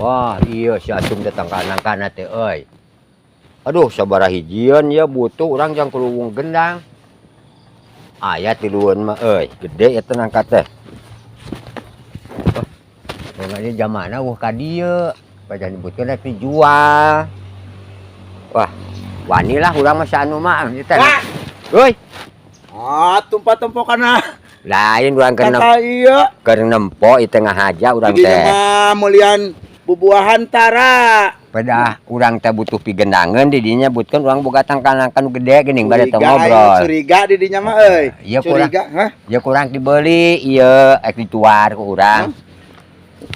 Wah, iya si Acum teh tangkal-nangkana teh euy. Aduh, sabaraha hijieun ya butuh urang jang kuluwung gendang. Aya tilueun mah euy, gede eta nangka teh. Wah, ini jamana wah ka dieu. Pajan nyebutkeun rek dijual. Wah, wani lah urang mah si anu mah ieu teh. Euy. Ah, tumpah-tumpah kana. Lain urang keur iya. Keur nempo ieu teh ngahaja urang teh. Mah meulian bubuahan tara. Pedah urang teh butuh pigendangeun di dinya butkeun urang boga tangkal-nangka nu gede geuning bade teu ngobrol. Curiga di dinya mah euy. Iya kurang. Curiga, hah? Ieu kurang dibeli, ieu ek dituar ku urang.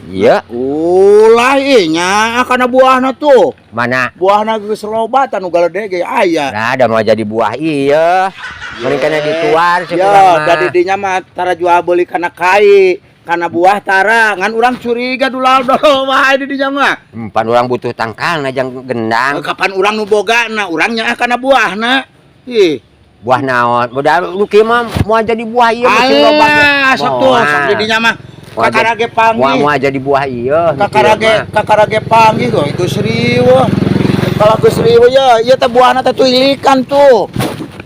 Iya. Ulah ieu nya kana buahna tuh. Mana? Buahna geus loba tah nu galede ge aya. Nah, da moal jadi buah ieu. Mending kana dituar si ya, urang mah. Da di dinya mah tara jual beuli kana kai. Karena buah tara ngan urang curiga dulal dolo wae di dinya mah. Pan urang butuh tangkalna jang gendang. Kapan urang nu bogana, urang nyaah kana buahna. Ih, buah naon? Modal lu kieu mah moal jadi buah ieu mah sing loba ge. Alah, sok tuh, sok di dinya mah. Kakarage panggih. Moal jadi buah ieu. Kakarage panggih kok geus riweuh. Kalau geus riweuh ya, ieu teh buahna teh tuilikan tuh.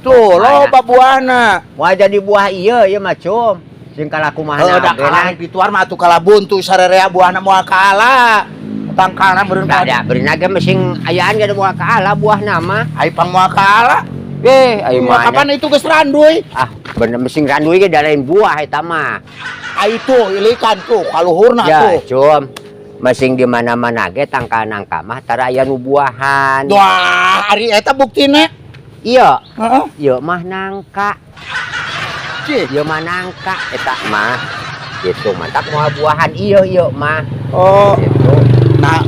Tuh, loba buahna. Moal jadi buah ieu ieu mah cum. Sing kalaku mah heuh da kalah dituar mah atuh kalabuntu sarerea buahna moal kaala. Tangkalna meureun da beurina ge mah sing ayaan ge moal kaala buahna mah. Ai pang moal kaala. Eh, ai mah. Kapan itu geus randuy? Ah, bener sing randuy ge da lain buah eta mah. Ai tuh ilikan tuh kaluhurna ya, tuh. Cum. Masing di mana-mana ge tangkal nangka mah tara aya nu buahan. Wah, ari eta buktina. Iya. Heeh. Ieu mah nangka. Ieu mah nangka eta mah. Gitu mantap moal buahan ieu ieu mah. Oh. Gitu. Nah,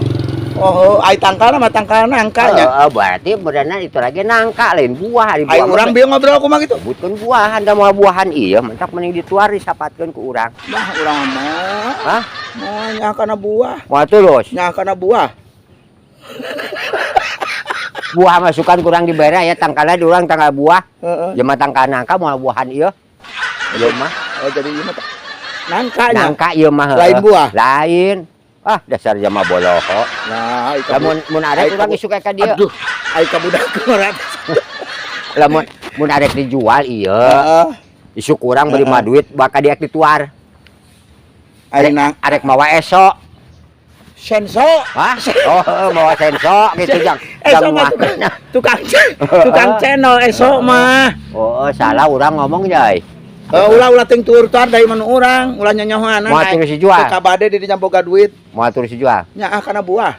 oh, ai tangkalna mah tangkal nangka nya. Heeh, berarti beurana itu lagi nangka lain buah ari buah. Ai urang bieu ngobrol kumaha kitu? Sebutkeun buahan da moal buahan ieu mantap mending dituar disapatkeun ku urang. Nah, urang mah. Hah? Moal nyaah kana buah. Moal tulus. Nyaah kana buah. Buah masukan kurang dibere ya tangkalna di urang tangkal buah. Heeh. Ieu mah tangkal nangka moal buahan ieu. Ieu mah. Oh, jadi ieu mah nangka nya. Nangka ieu mah. Lain buah. Lain. Ah, dasar jama boloho. Nah, lamun mun arek urang isuk ka dieu. Aduh, ai kabudak urang. Lamun mun arek dijual ieu. Heeh. Isuk urang beli mah duit bakal dia dituar. Ai nang arek mawa esok. Senso. Hah? Oh, mawa senso gitu jang. Esok mah tukang channel esok mah. Oh, salah urang ngomong jai. Ulah ting tuur-tuar dari manu urang, ulah nyonyohan. Moal terus dijual. Teu kabade di dinya boga duit. Moal terus dijual. Nyaah kana buah.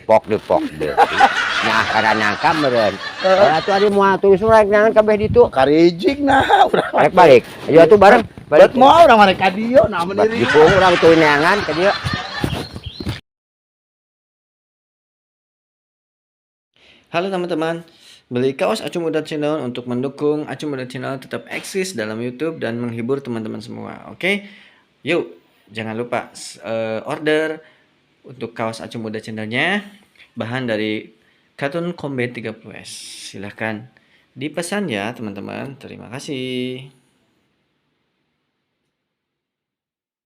Pok deui, pok deui. Nyaah kana nangka meureun. Heeh, atuh ari moal terus urang nangan kabeh ditu. Karijing nah urang. Balik balik. Ayo atuh bareng. Balik moal urang mah ka dieu nah mun diri. Dipung urang teu neangan ka dieu. Halo teman-teman, beli kaos Acum Muda Channel untuk mendukung Acum Muda Channel tetap eksis dalam YouTube dan menghibur teman-teman semua. Oke, yuk jangan lupa order untuk kaos Acum Muda Channelnya, bahan dari Katun Combat 30S. Silahkan dipesan ya teman-teman. Terima kasih.